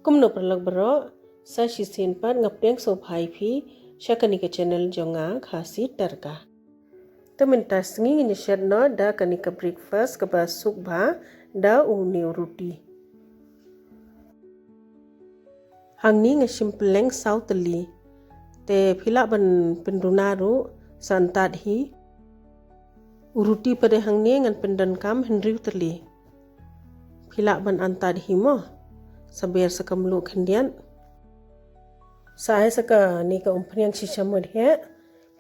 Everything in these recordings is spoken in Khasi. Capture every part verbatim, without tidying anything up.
Kumno paralok baroh, sa shisien pat nga pdiang sngewbha ïa phi sha kane ka channel jong nga, Khasi Tadka. Te mynta sngi ngin ïa shet noh da kane ka breakfast kaba suk bha da une u ruti. Hangne nga shim pylleng saw tylli. Te phi lah ban pynduna ruh, sa antad hi. U ruti pat de hangne ngan pyndonkam hynriew tylli. Phi lah ban antad hi mo. Sa ber sa ka mluh khyndiat. Sa ai sa kane ka umphniang shisha mo de.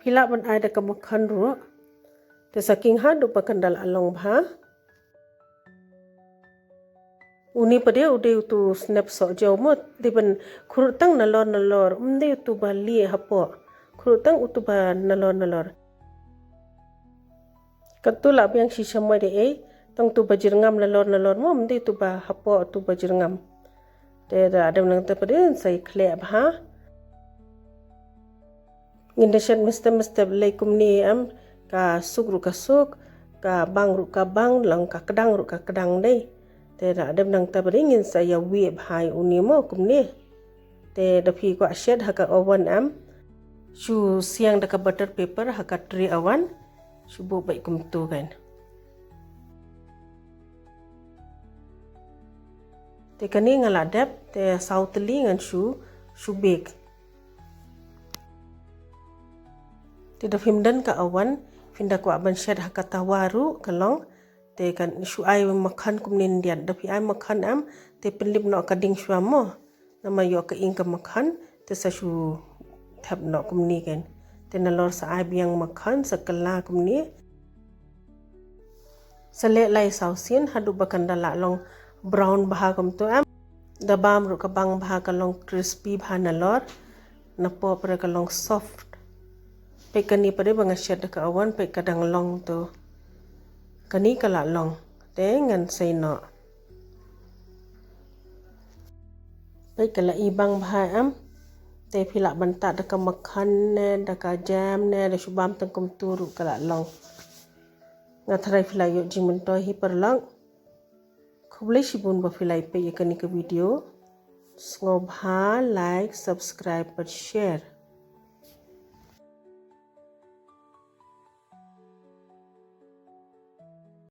Phi lah ban ai da ka makhan ruh. Te sa king haduh ba kan da la long bha. Une pat de u dei utu snep sohjaw mo, dei ban khrut tang nalor nalor, ym dei utu ba lieh hapoh. Khrut tang utu ba nalor nalor. Katto lah biang shisha mo de ei, tang utu ba jyrngam nalor nalor mo, ym dei utu ba hapoh utu ba jyrngam. Te da dep nangta pat de sa ïa khleh bha. Ngin da shet mynstep mynstep lei kumne em, ka suk ruh ka suk, ka bang ruh ka bang, long ka kdang ruh ka kdang dei. Te da dep nangta pat de ngin sa ïa wieh bha ïa une mo kumne. Te da phi kwah shet ha ka oven em, shu siang da ka butter paper ha ka tray oven, shu buh beit kumtu kan. Te kane nga la dep, te saw tylli ngan shu, shu bake. Te da phim don ka oven, phin da kwah ban shet ha ka tawa ruh ka long, te kan shu ai makhan kumne khyndiat, da phi ai makhan em, te pynlip noh ka ding shuwa mo. Namar ïoh ka ing ka makhan, te sa shu thep noh kumne kan. Te nalor sa ai biang makhan, sa kylla kumne. Sa leh lai saw sien, haduh ba kan da la long brown bha kumtu em. Da bam ruh ka bang bha ka long crispy bha nalor. Napoh pat de ka long soft. Peit kane pat de ba nga shet da ka oven, peit ka dang long tu. Kane ka la long. Te ngan sei noh. Peit ka la i bang bha em. Te phi lah ban tad da ka makhan ne, da ka jam ne, da shu bam tang kumtu ruh ka la long. Nga tharai phi la ïoh jingmyntoi hi paralok. Khublei shibun ba phi la ïa peit ïa kane ka video. Sngewbha like, subscribe bad share.